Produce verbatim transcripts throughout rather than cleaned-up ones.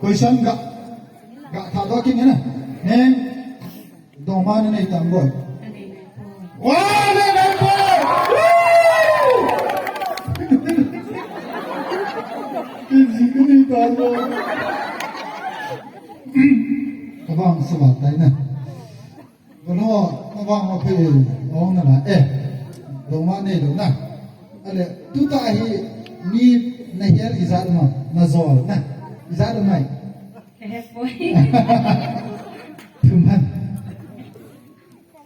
Question ga, ga tha do kin na. Neng, dongma na nei tam boi. Wa, nei tam boi. Woo! Kin ji kin nei tam boi. Ka bang sa ba tai na. Kono, na vang ma phe, ong na la, eh, dongma nei lo na. Ale, tuta hi, mi na hial ijat ma, na jol na. Ijat lo mai. Ka he poi. Thuman.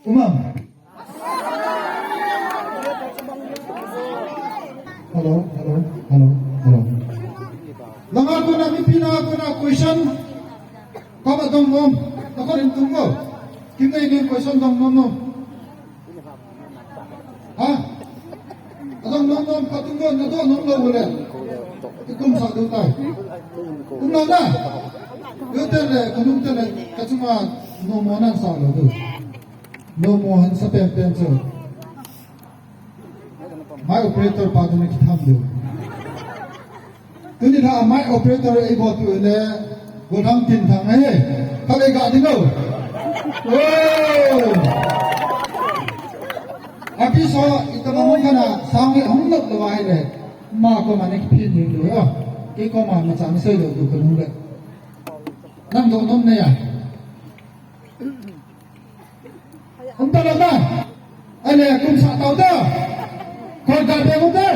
Umam. Hello, hello, hello, hello. Langa kona, mipi na kona question. Koma dong nom. Takon in tung ko. Kim nei nei question dong nom nom. Ha? Adong nom nom ka tung ko, na dong nom lo le. Ikum sa do tai. Kum lo na. Yo te le, kunum te le, ka chunga nom mo nan sa lo do. Nom mo han sa pen pen cho. My operator pa tu na kitham do. Tuni na my operator ei bo tu le, go thang tin thang e. Ka le ga ding lo. Oh. Api so, ita ma hung kana, sang le hung lop lo ai le. Ma ko ma ne ki phin ding lo. Ki ko ma ma chang sei lo tu ko le. Nang do nom ne ya. Umta lo ta. Ale, kum sa tau ta. Koi ta pe ko ta.